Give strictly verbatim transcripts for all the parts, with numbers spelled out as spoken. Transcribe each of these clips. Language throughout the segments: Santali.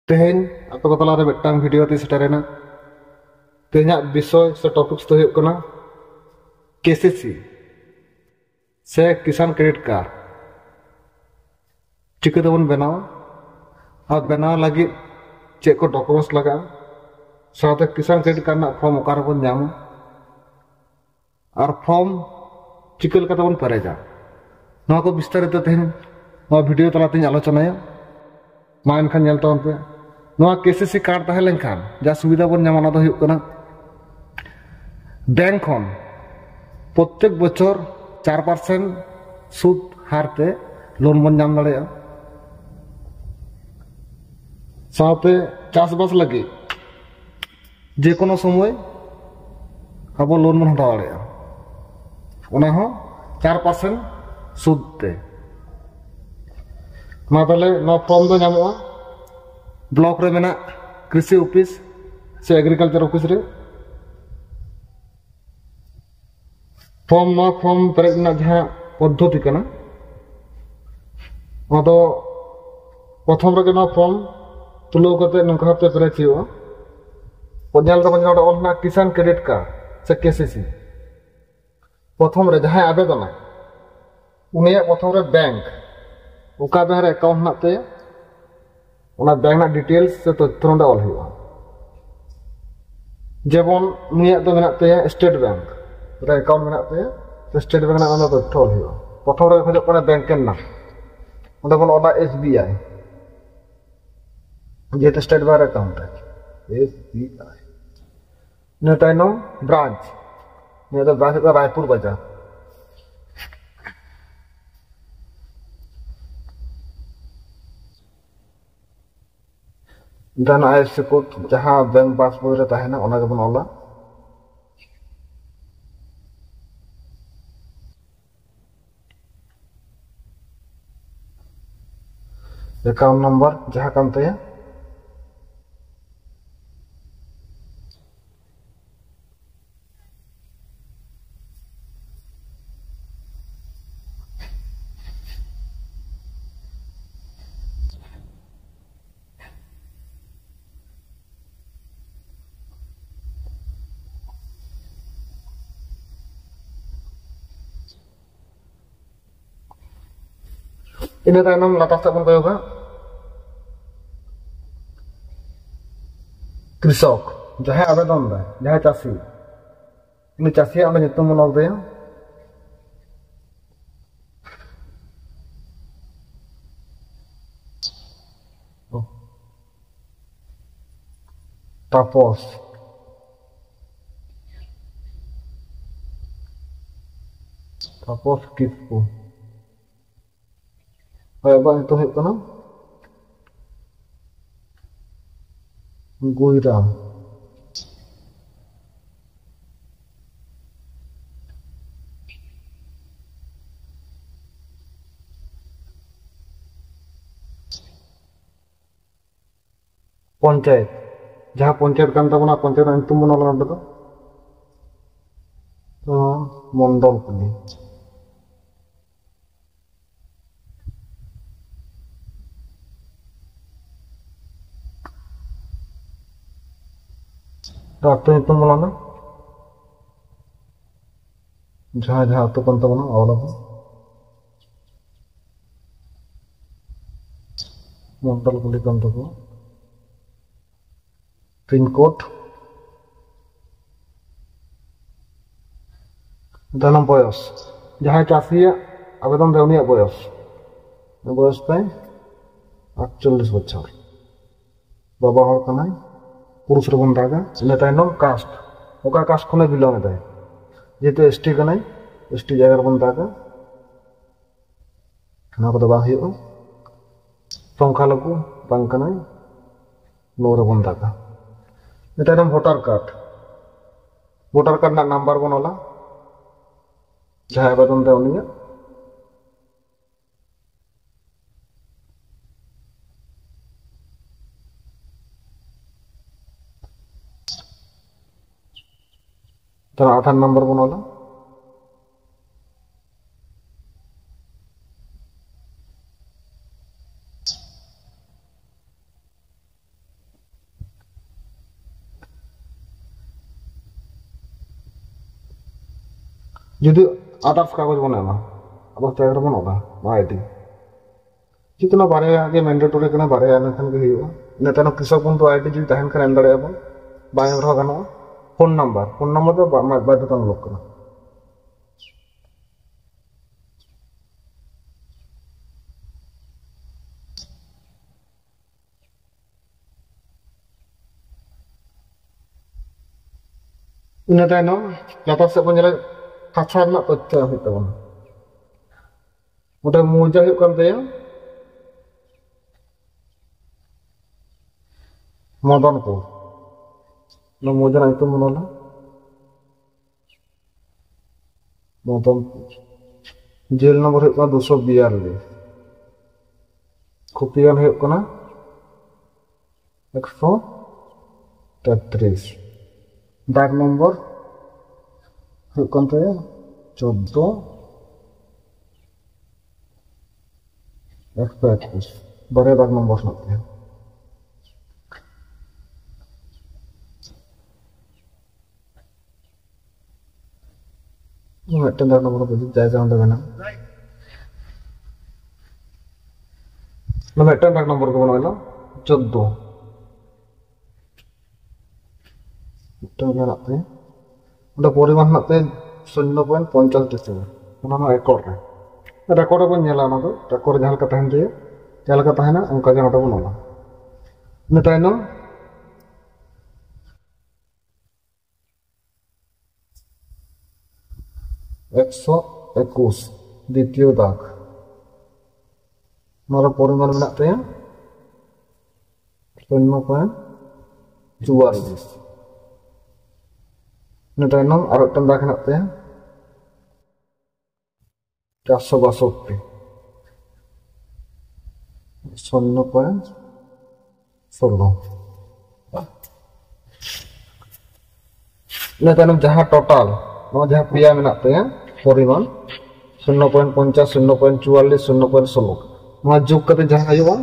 ᱛᱮᱦᱮᱧ ᱟᱯᱮ ᱠᱚ ᱛᱟᱞᱟᱨᱮ ᱢᱤᱫᱴᱟᱝ ᱵᱷᱤᱰᱤᱭᱳ ᱛᱮᱧ ᱥᱮᱴᱮᱨᱮᱱᱟ᱾ ᱛᱮᱦᱮᱧᱟᱜ ᱵᱤᱥᱚᱭ ᱥᱮ ᱴᱚᱯᱤᱠᱥ ᱫᱚ ᱦᱩᱭᱩᱜ ᱠᱟᱱᱟ ᱠᱮᱥᱤᱥᱤ ᱥᱮ ᱠᱤᱥᱟᱱ ᱠᱨᱮᱰᱤᱴ ᱠᱟᱨᱰ ᱪᱤᱠᱟᱹ ᱛᱮᱵᱚᱱ ᱵᱮᱱᱟᱣᱟ ᱟᱨ ᱵᱮᱱᱟᱣ ᱞᱟᱹᱜᱤᱫ ᱪᱮᱫ ᱠᱚ ᱰᱚᱠᱩᱢᱮᱱᱴᱥ ᱞᱟᱜᱟᱜᱼᱟ, ᱥᱟᱶᱛᱮ ᱠᱤᱥᱟᱱ ᱠᱨᱮᱰᱤᱴ ᱠᱟᱨᱰ ᱨᱮᱱᱟᱜ ᱯᱷᱚᱨᱢ ᱚᱠᱟ ᱨᱮᱵᱚᱱ ᱧᱟᱢᱟ ᱟᱨ ᱯᱷᱚᱨᱢ ᱪᱤᱠᱟᱹ ᱞᱮᱠᱟᱛᱮᱵᱚᱱ ᱯᱮᱨᱮᱡᱟ, ᱱᱚᱣᱟ ᱠᱚ ᱵᱤᱥᱛᱟᱨᱤᱛ ᱛᱮᱦᱮᱧ ᱱᱚᱣᱟ ᱵᱷᱤᱰᱤᱭᱳ ᱛᱟᱞᱟᱛᱮᱧ ᱟᱞᱳᱪᱚᱱᱟᱭᱟ᱾ ᱢᱟ ᱮᱱᱠᱷᱟᱱ ᱧᱮᱞ ᱛᱟᱵᱚᱱ ᱯᱮ᱾ ᱱᱚᱣᱟ ᱠᱮᱥᱤᱥᱤ ᱠᱟᱨᱰ ᱛᱟᱦᱮᱸ ᱞᱮᱱᱠᱷᱟᱱ ᱡᱟ ᱥᱩᱵᱤᱫᱷᱟ ᱵᱚᱱ ᱧᱟᱢᱟ, ᱚᱱᱟ ᱫᱚ ᱦᱩᱭᱩᱜ ᱠᱟᱱᱟ ᱵᱮᱝᱠ ᱠᱷᱚᱱ ᱯᱨᱚᱛᱮᱠ ᱵᱚᱪᱷᱚᱨ ᱪᱟᱨ ᱯᱟᱨᱥᱮᱱᱴ ᱥᱩᱫ ᱦᱟᱨ ᱛᱮ ᱞᱳᱱ ᱵᱚᱱ ᱧᱟᱢ ᱫᱟᱲᱮᱭᱟᱜᱼᱟ᱾ ᱥᱟᱶᱛᱮ ᱪᱟᱥᱵᱟᱥ ᱞᱟᱹᱜᱤᱫ ᱡᱮ ᱠᱳᱱᱳ ᱥᱚᱢᱚᱭ ᱟᱵᱚ ᱞᱳᱱ ᱵᱚᱱ ᱦᱟᱛᱟᱣ ᱫᱟᱲᱮᱭᱟᱜᱼᱟ, ᱚᱱᱟ ᱦᱚᱸ ᱪᱟᱨ ᱯᱟᱨᱥᱮᱱᱴ ᱥᱩᱫ ᱛᱮ᱾ ᱢᱟ ᱛᱟᱦᱞᱮ ᱱᱚᱣᱟ ᱯᱷᱚᱨᱢ ᱫᱚ ᱧᱟᱢᱚᱜᱼᱟ ᱵᱞᱚᱠ ᱨᱮ ᱢᱮᱱᱟᱜ ᱠᱨᱤᱥᱤ ᱚᱯᱷᱤᱥ ᱥᱮ ᱮᱜᱽᱨᱤᱠᱟᱞᱪᱟᱨ ᱚᱯᱷᱤᱥ ᱨᱮ᱾ ᱯᱷᱚᱨᱢ, ᱱᱚᱣᱟ ᱯᱷᱚᱨᱢ ᱯᱮᱨᱮᱡ ᱨᱮᱱᱟᱜ ᱡᱟᱦᱟᱸ ᱯᱚᱫᱽᱫᱷᱚᱛᱤ ᱠᱟᱱᱟ, ᱚᱱᱟ ᱫᱚ ᱯᱨᱚᱛᱷᱚᱢ ᱨᱮᱜᱮ ᱱᱚᱣᱟ ᱯᱷᱚᱨᱢ ᱛᱩᱞᱟᱹᱣ ᱠᱟᱛᱮ ᱱᱚᱝᱠᱟ ᱵᱷᱟᱵᱛᱮ ᱯᱮᱨᱮᱡ ᱦᱩᱭᱩᱜᱼᱟ᱾ ᱧᱮᱞ ᱛᱟᱵᱚᱱ ᱱᱚᱰᱮ ᱚᱞ ᱦᱮᱱᱟᱜ ᱠᱤᱥᱟᱱ ᱠᱨᱮᱰᱤᱴ ᱠᱟᱨᱰ ᱥᱮ ᱠᱮᱥᱤᱥᱤ᱾ ᱯᱨᱚᱛᱷᱚᱢ ᱨᱮ ᱡᱟᱦᱟᱸᱭ ᱟᱵᱮᱫᱚᱱᱟᱭ, ᱩᱱᱤᱭᱟᱜ ᱯᱨᱚᱛᱷᱚᱢ ᱨᱮ ᱵᱮᱝᱠ, ᱚᱠᱟ ᱵᱮᱝᱠ ᱨᱮ ᱮᱠᱟᱣᱩᱱᱴ ᱦᱮᱱᱟᱜ ᱛᱟᱭᱟ, ᱚᱱᱟ ᱵᱮᱝᱠ ᱨᱮᱱᱟᱜ ᱰᱤᱴᱮᱞᱥ ᱥᱮ ᱛᱚᱛᱛᱷᱚ ᱱᱚᱰᱮ ᱚᱞ ᱦᱩᱭᱩᱜᱼᱟ᱾ ᱡᱮᱢᱚᱱ ᱱᱩᱭᱟᱜ ᱫᱚ ᱢᱮᱱᱟᱜ ᱛᱟᱭᱟ ᱥᱴᱮᱴ ᱵᱮᱝᱠ ᱨᱮ ᱮᱠᱟᱣᱩᱱᱴ ᱢᱮᱱᱟᱜ ᱛᱟᱭᱟ, ᱥᱴᱮᱴ ᱵᱮᱝᱠ ᱨᱮᱱᱟᱜ ᱚᱱᱟ ᱛᱚᱛᱛᱷᱚ ᱚᱞ ᱦᱩᱭᱩᱜᱼᱟ᱾ ᱯᱨᱚᱛᱷᱚᱢ ᱨᱮ ᱠᱷᱚᱡᱚᱜ ᱠᱟᱱᱟ ᱵᱮᱝᱠ ᱨᱮᱱᱟᱜ ᱱᱟᱢ, ᱚᱸᱰᱮ ᱵᱚᱱ ᱚᱞᱟ ᱮᱥ ᱵᱤ ᱟᱭ, ᱡᱮᱦᱮᱛᱩ ᱥᱴᱮᱴ ᱵᱮᱝᱠ ᱨᱮ ᱮᱠᱟᱣᱩᱱᱴ ᱛᱟᱭ, ᱮᱥ ᱵᱤ ᱟᱭ᱾ ᱤᱱᱟᱹ ᱛᱟᱭᱱᱚᱢ ᱵᱨᱟᱧᱪ, ᱱᱤᱭᱟᱹ ᱫᱚ ᱵᱨᱟᱧᱪ ᱦᱩᱭᱩᱜ ᱠᱟᱱᱟ ᱨᱟᱭᱯᱩᱨ ᱵᱟᱡᱟᱨ᱾ ᱫᱮᱱ ᱟᱭ ᱮᱯᱷ ᱥᱤ ᱠᱳᱰ, ᱡᱟᱦᱟᱸ ᱵᱮᱝᱠ ᱯᱟᱥᱵᱳᱭ ᱨᱮ ᱛᱟᱦᱮᱱᱟ, ᱚᱱᱟ ᱜᱮᱵᱚᱱ ᱚᱞᱟ᱾ ᱮᱠᱟᱣᱩᱱᱴ ᱱᱟᱢᱵᱟᱨ ᱡᱟᱦᱟᱸ ᱠᱟᱱ ᱛᱟᱭᱟ, ᱤᱱᱟᱹ ᱛᱟᱭᱱᱚᱢ ᱞᱟᱛᱟᱨ ᱥᱮᱫ ᱵᱚᱱ ᱠᱚᱭᱚᱜᱟ, ᱠᱨᱤᱥᱚᱠ, ᱡᱟᱦᱟᱸᱭ ᱟᱵᱮᱫᱚᱱ ᱫᱟᱭ, ᱡᱟᱦᱟᱸᱭ ᱪᱟᱹᱥᱤ, ᱩᱱᱤ ᱪᱟᱹᱥᱤᱭᱟᱜ ᱚᱸᱰᱮ ᱧᱩᱛᱩᱢ ᱵᱚᱱ ᱚᱞ ᱛᱟᱭᱟ᱾ ᱛᱟᱯᱚᱥ, ᱛᱟᱯᱚᱥ ᱠᱤᱥᱠᱩ᱾ ᱦᱳᱭ, ᱟᱵᱚᱣᱟᱜ ᱧᱩᱛᱩᱢ ᱦᱩᱭᱩᱜ ᱠᱟᱱᱟ ᱜᱩᱭᱨᱟᱢ᱾ ᱯᱚᱧᱪᱟᱭᱮᱛ, ᱡᱟᱦᱟᱸ ᱯᱚᱧᱪᱟᱭᱮᱛ ᱠᱟᱱ ᱛᱟᱵᱚᱱᱟ, ᱯᱚᱧᱪᱟᱭᱮᱛ ᱨᱮᱱᱟᱜ ᱧᱩᱛᱩᱢ ᱵᱚᱱ ᱚᱞᱟ ᱱᱚᱰᱮ ᱫᱚ, ᱱᱚᱣᱟ ᱢᱚᱱᱰᱚᱞ ᱠᱩᱞᱦᱤ᱾ ᱟᱹᱛᱩ ᱧᱩᱛᱩᱢ ᱵᱚᱱ ᱚᱞᱟ, ᱡᱟᱦᱟᱸ ᱡᱟᱦᱟᱸ ᱟᱹᱛᱩ ᱠᱟᱱ ᱛᱟᱵᱚᱱᱟ ᱚᱞ ᱟᱵᱚᱱ᱾ ᱢᱚᱱᱰᱚᱞ ᱠᱩᱞᱦᱤ ᱠᱟᱱ ᱛᱟᱠᱚᱣᱟ᱾ Pin code. ᱡᱟᱱᱟᱢ ᱵᱚᱭᱚᱥ, ᱡᱟᱦᱟᱸᱭ ᱪᱟᱹᱥᱤᱭᱟᱜ ᱟᱵᱮᱫᱚᱱ ᱫᱚ ᱩᱱᱤᱭᱟᱜ ᱵᱚᱭᱚᱥ, ᱵᱚᱭᱚᱥ ᱛᱟᱭ ᱟᱴᱪᱚᱞᱞᱤᱥ ᱵᱚᱪᱷᱚᱨ, ᱵᱟᱵᱟ ᱦᱚᱲ ᱠᱟᱱᱟᱭ, ᱯᱩᱨᱩᱥ ᱨᱮᱵᱚᱱ ᱫᱟᱜᱟ᱾ ᱤᱱᱟᱹ ᱛᱟᱭᱱᱚᱢ ᱠᱟᱥᱴ, ᱚᱠᱟ ᱠᱟᱥᱴ ᱠᱷᱚᱱᱮ ᱵᱤᱞᱚᱝ ᱮᱫᱟᱭ, ᱡᱮᱦᱮᱛᱩ ᱮᱥ ᱴᱤ ᱠᱟᱱᱟᱭ, ᱮᱥ ᱴᱤ ᱡᱟᱭᱜᱟ ᱨᱮᱵᱚᱱ ᱫᱟᱜᱟ᱾ ᱱᱚᱣᱟ ᱠᱚᱫᱚ ᱵᱟᱝ ᱦᱩᱭᱩᱜᱼᱟ᱾ ᱥᱚᱝᱠᱷᱟᱞᱚᱜᱷᱩ ᱵᱟᱝ ᱠᱟᱱᱟᱭ, ᱱᱚᱣᱟ ᱨᱮᱵᱚᱱ ᱫᱟᱜᱟ᱾ ᱤᱱᱟᱹ ᱛᱟᱭᱱᱚᱢ ᱵᱷᱳᱴᱟᱨ ᱠᱟᱨᱰ, ᱵᱷᱳᱴᱟᱨ ᱠᱟᱨᱰ ᱨᱮᱱᱟᱜ ᱱᱟᱢᱵᱟᱨ ᱵᱚᱱ ᱚᱞᱟ, ᱡᱟᱦᱟᱸᱭ ᱟᱵᱮᱫᱚᱱ ᱫᱟᱭ ᱩᱱᱤᱭᱟᱜ᱾ ᱛᱟᱦᱞᱮ ᱟᱫᱷᱟᱨ ᱱᱟᱢᱵᱟᱨ ᱵᱚᱱ ᱚᱞᱟ᱾ ᱡᱩᱫᱤ ᱟᱫᱟᱨᱥ ᱠᱟᱜᱚᱡᱽ ᱵᱚᱱ ᱮᱢᱟ, ᱟᱫᱟᱨᱥ ᱡᱟᱭᱜᱟ ᱨᱮᱵᱚᱱ ᱚᱞᱟ ᱱᱚᱣᱟ ᱟᱭᱰᱤ᱾ ᱡᱮᱦᱮᱛᱩ ᱚᱱᱟ ᱵᱟᱨᱭᱟ ᱜᱮ ᱢᱮᱱᱰᱮᱴᱚᱨᱤ ᱠᱟᱱᱟ, ᱵᱟᱨᱭᱟ ᱞᱮᱱᱠᱷᱟᱱ ᱜᱮ ᱦᱩᱭᱩᱜᱼᱟ᱾ ᱤᱱᱟᱹ ᱛᱟᱭᱱᱚᱢ ᱠᱨᱤᱥᱚᱠ ᱵᱚᱱᱫᱷᱩ ᱟᱭᱰᱤ ᱡᱩᱫᱤ ᱛᱟᱦᱮᱱ ᱠᱷᱟᱱ ᱮᱢ ᱫᱟᱲᱮᱭᱟᱜᱼᱟ ᱵᱚᱱ, ᱵᱟᱝ ᱮᱢ ᱨᱮᱦᱚᱸ ᱜᱟᱱᱚᱜᱼᱟ᱾ ᱯᱷᱳᱱ ᱱᱟᱢᱵᱟᱨ, ᱯᱷᱳᱱ ᱱᱟᱢᱵᱟᱨ ᱫᱚ ᱵᱟ- ᱢᱟ- ᱵᱟᱫᱽᱫᱷᱚᱛᱟᱢᱩᱞᱚᱠ ᱠᱟᱱᱟ᱾ ᱤᱱᱟᱹ ᱛᱟᱭᱱᱚᱢ ᱞᱟᱛᱟᱨ ᱥᱮᱫ ᱵᱚᱱ ᱧᱮᱞᱟ, ᱦᱟᱥᱟ ᱨᱮᱱᱟᱜ ᱛᱚᱛᱛᱷᱚ ᱮᱢ ᱦᱩᱭᱩᱜ ᱛᱟᱵᱚᱱᱟ᱾ ᱚᱸᱰᱮ ᱢᱚᱣᱡᱟ ᱦᱩᱭᱩᱜ ᱠᱟᱱ ᱛᱟᱭᱟ ᱢᱚᱫᱚᱱᱯᱩᱨ᱾ ᱚᱱᱟ ᱢᱚᱣᱡᱟ ᱨᱮᱱᱟᱜ ᱧᱩᱛᱩᱢ ᱵᱚᱱ ᱚᱞᱟ ᱢᱚᱫᱚᱱᱯᱩᱨ᱾ ᱡᱮᱞ ᱱᱚᱢᱵᱚᱨ ᱦᱩᱭᱩᱜ ᱠᱟᱱᱟ ᱫᱩᱥᱚ ᱵᱤᱭᱟᱞᱞᱤᱥ᱾ ᱠᱷᱚᱛᱤ ᱜᱟᱱ ᱦᱩᱭᱩᱜ ᱠᱟᱱᱟ ᱮᱠᱥᱚ ᱛᱮᱛᱨᱤᱥ᱾ ᱫᱟᱜᱽ ᱱᱚᱢᱵᱚᱨ ᱦᱩᱭᱩᱜ ᱠᱟᱱ ᱛᱟᱭᱟ ᱪᱳᱫᱫᱳ ᱮᱠᱥᱚ ᱮᱠᱩᱥ᱾ ᱵᱟᱨᱭᱟ ᱫᱟᱜᱽ ᱱᱚᱢᱵᱚᱨ ᱦᱮᱱᱟᱜ ᱛᱟᱭᱟ᱾ ᱢᱤᱫᱴᱮᱱ ᱫᱟᱜᱽ ᱱᱚᱢᱵᱚᱨ ᱵᱚᱱ ᱡᱟᱭᱜᱟ ᱚᱸᱰᱮ ᱢᱮᱱᱟᱜᱼᱟ᱾ ᱚᱱᱟ ᱢᱤᱫᱴᱮᱱ ᱫᱟᱜᱽ ᱱᱚᱢᱵᱚᱨ ᱜᱮ ᱵᱟᱹᱱᱩᱜᱼᱟ, ᱪᱳᱫᱫᱳ᱾ ᱢᱤᱫᱴᱮᱱ ᱜᱮ ᱢᱮᱱᱟᱜ ᱛᱟᱭᱟ᱾ ᱚᱸᱰᱮ ᱯᱚᱨᱤᱢᱟᱱ ᱦᱮᱱᱟᱜ ᱛᱟᱭᱟ ᱥᱩᱱᱱᱚ ᱯᱚᱭᱮᱱᱴ ᱯᱚᱧᱪᱟᱥ ᱰᱮᱥᱤᱢᱟᱞ᱾ ᱚᱱᱟ ᱢᱟ ᱮᱠᱚᱨ ᱨᱮ, ᱨᱮᱠᱚᱨᱰ ᱨᱮᱵᱚᱱ ᱧᱮᱞᱟ, ᱚᱱᱟ ᱫᱚ ᱨᱮᱠᱚᱨᱰ ᱨᱮ ᱡᱟᱦᱟᱸ ᱞᱮᱠᱟ ᱛᱟᱦᱮᱱ ᱛᱟᱭᱟ, ᱡᱟᱦᱟᱸ ᱞᱮᱠᱟ ᱛᱟᱦᱮᱱᱟ ᱚᱱᱠᱟ ᱜᱮ ᱱᱚᱰᱮ ᱵᱚᱱ ᱚᱞᱟ᱾ ᱤᱱᱟᱹ ᱛᱟᱭᱱᱚᱢ ᱮᱠᱥᱚ ᱮᱠᱩᱥ, ᱫᱤᱛᱤᱭᱚ ᱫᱟᱜᱽ, ᱱᱚᱣᱟ ᱨᱮ ᱯᱚᱨᱤᱢᱟᱱ ᱢᱮᱱᱟᱜ ᱛᱟᱭᱟ ᱥᱩᱱᱱᱚ ᱯᱚᱭᱮᱱᱴ ᱪᱩᱣᱟᱞᱞᱤᱥ᱾ ᱤᱱᱟᱹ ᱛᱟᱭᱱᱚᱢ ᱟᱨ ᱢᱤᱫᱴᱟᱝ ᱫᱟᱜᱽ ᱦᱮᱱᱟᱜ ᱛᱟᱭᱟ ᱪᱟᱨᱥᱚ ᱵᱟᱥᱚᱴᱴᱤ, ᱥᱩᱱᱱᱚ ᱯᱚᱭᱮᱱᱴ ᱥᱳᱞᱞᱳ᱾ ᱤᱱᱟᱹ ᱛᱟᱭᱱᱚᱢ ᱡᱟᱦᱟᱸ ᱴᱳᱴᱟᱞ, ᱱᱚᱣᱟ ᱡᱟᱦᱟᱸ ᱯᱮᱭᱟ ᱢᱮᱱᱟᱜ ᱛᱟᱭᱟ ᱯᱚᱨᱤᱢᱟᱱ, ᱥᱩᱱᱱᱚ ᱯᱚᱭᱮᱱᱴ ᱯᱚᱧᱪᱟᱥ, ᱥᱩᱱᱱᱚ ᱯᱚᱭᱮᱱᱴ ᱪᱩᱣᱟᱞᱞᱤᱥ, ᱥᱩᱱᱱᱚ ᱯᱚᱭᱮᱱᱴ ᱥᱳᱞᱞᱳ, ᱱᱚᱣᱟ ᱡᱳᱜᱽ ᱠᱟᱛᱮ ᱡᱟᱦᱟᱸ ᱦᱩᱭᱩᱜᱼᱟ,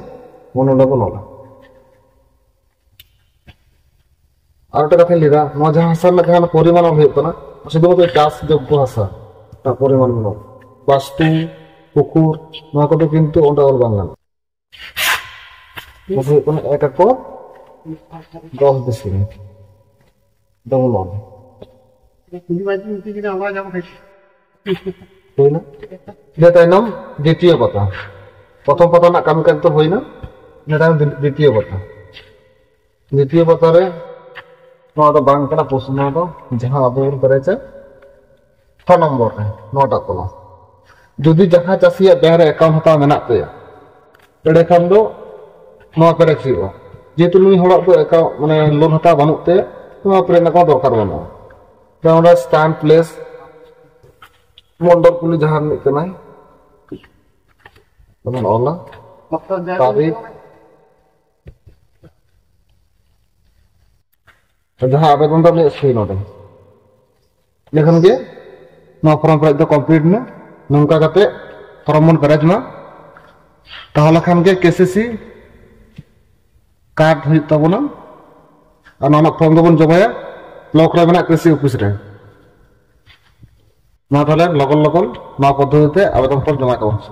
ᱚᱱᱟ ᱱᱚᱰᱮ ᱵᱚᱱ ᱚᱞᱟ᱾ ᱟᱨ ᱢᱤᱫᱴᱟᱝ ᱠᱟᱛᱷᱟᱧ ᱞᱟᱹᱭᱫᱟ, ᱱᱚᱣᱟ ᱡᱟᱦᱟᱸ ᱦᱟᱥᱟ ᱨᱮᱱᱟᱜ ᱡᱟᱦᱟᱸ ᱯᱚᱨᱤᱢᱟᱱ ᱚᱞ ᱦᱩᱭᱩᱜ ᱠᱟᱱᱟ, ᱥᱩᱫᱷᱩᱢᱟᱛᱨᱚ ᱪᱟᱥ ᱡᱳᱜᱽᱜᱚ ᱦᱟᱥᱟ ᱨᱮᱱᱟᱜ ᱯᱚᱨᱤᱢᱟᱱ ᱵᱚᱱ ᱚᱞ, ᱵᱟᱥᱛᱩ, ᱯᱩᱠᱩᱨ, ᱱᱚᱣᱟ ᱠᱚᱫᱚ ᱠᱤᱱᱛᱩ ᱚᱸᱰᱮ ᱚᱞ ᱵᱟᱝ ᱜᱟᱱᱚᱜᱼᱟ᱾ ᱱᱚᱣᱟ ᱫᱚ ᱦᱩᱭᱩᱜ ᱠᱟᱱᱟ ᱮᱠ ᱮᱠᱚᱨ ᱫᱚᱥ ᱰᱤᱥᱤᱢᱮᱞ᱾ ᱰᱚᱵᱚᱞ ᱚᱞ᱾ ᱦᱩᱭᱱᱟ᱾ ᱤᱱᱟᱹ ᱛᱟᱭᱱᱚᱢ ᱫᱤᱛᱤᱭᱚ ᱯᱟᱛᱟ᱾ ᱯᱨᱚᱛᱷᱚᱢ ᱯᱟᱛᱟ ᱨᱮᱱᱟᱜ ᱠᱟᱹᱢᱤ ᱠᱟᱡᱽ ᱫᱚ ᱦᱩᱭᱱᱟ᱾ ᱤᱱᱟᱹ ᱛᱟᱭᱱᱚᱢ ᱫᱤ-, ᱫᱤᱛᱤᱭᱚ ᱯᱟᱛᱟ᱾ ᱫᱤᱛᱤᱭᱚ ᱯᱟᱛᱟ ᱨᱮ ᱱᱚᱣᱟ ᱫᱚ ᱵᱟᱝ ᱠᱟᱱᱟ ᱯᱨᱚᱥᱱᱚ ᱫᱚ, ᱡᱟᱦᱟᱸ ᱟᱵᱚ ᱵᱚᱱ ᱯᱮᱨᱮᱡᱟ ᱪᱷᱚ ᱱᱚᱢᱵᱚᱨ ᱨᱮ ᱱᱚᱣᱟᱴᱟᱜ ᱠᱚᱞᱚᱢ᱾ ᱡᱩᱫᱤ ᱡᱟᱦᱟᱸ ᱪᱟᱹᱥᱤᱭᱟᱜ bank ᱨᱮ account ᱦᱟᱛᱟᱣ ᱢᱮᱱᱟᱜ ᱛᱟᱭᱟ, ᱮᱸᱰᱮᱠᱷᱟᱱ ᱫᱚ ᱱᱚᱣᱟ ᱯᱮᱨᱮᱡ ᱦᱩᱭᱩᱜᱼᱟ᱾ ᱡᱮᱦᱮᱛᱩ ᱱᱩᱭ ᱦᱚᱲᱟᱜ ᱫᱚ account, ᱢᱟᱱᱮ, loan ᱦᱟᱛᱟᱣ ᱵᱟᱹᱱᱩᱜ ᱛᱮ ᱱᱚᱣᱟ ᱯᱮᱨᱮᱡ ᱨᱮᱱᱟᱜ ᱠᱳᱱᱳ ᱫᱚᱨᱠᱟᱨ ᱵᱟᱹᱱᱩᱜᱼᱟ᱾ ᱛᱚ ᱚᱸᱰᱮ stand place ᱢᱚᱱᱰᱚᱞ ᱠᱩᱞᱤ ᱡᱟᱦᱟᱸ ᱨᱤᱱᱤᱡ ᱠᱟᱱᱟᱭ, ᱚᱱᱟ ᱚᱞᱟ᱾ ᱛᱟᱹᱨᱤᱠᱷ, ᱡᱟᱦᱟᱸ ᱟᱵᱮᱫᱚᱱ ᱫᱚ ᱩᱱᱤᱭᱟᱜ ᱥᱳᱭ ᱱᱚᱰᱮ᱾ ᱤᱱᱟᱹᱠᱷᱟᱱ ᱜᱮ ᱱᱚᱣᱟ form ᱯᱮᱨᱮᱡ ᱫᱚ complete ᱮᱱᱟ᱾ ᱱᱚᱝᱠᱟ ᱠᱟᱛᱮ form ᱵᱚᱱ ᱯᱮᱨᱮᱡ ᱢᱟ, ᱛᱟᱦᱚᱞᱮ ᱠᱷᱟᱱ ᱜᱮ KCC card ᱦᱩᱭᱩᱜ ᱛᱟᱵᱚᱱᱟ᱾ ᱟᱨ ᱱᱚᱣᱟ ᱨᱮᱱᱟᱜ form ᱫᱚᱵᱚᱱ ᱡᱚᱢᱟᱭᱟ block ᱨᱮ ᱢᱮᱱᱟᱜ KCC office ᱨᱮ᱾ ᱢᱟ ᱛᱟᱦᱚᱞᱮ ᱞᱚᱜᱚᱱ ᱞᱚᱜᱚᱱ ᱱᱚᱣᱟ ᱯᱚᱫᱽᱫᱷᱚᱛᱤ ᱛᱮ ᱟᱵᱮᱫᱚᱱ form ᱡᱚᱢᱟᱭ ᱛᱟᱵᱚᱱ ᱯᱮ᱾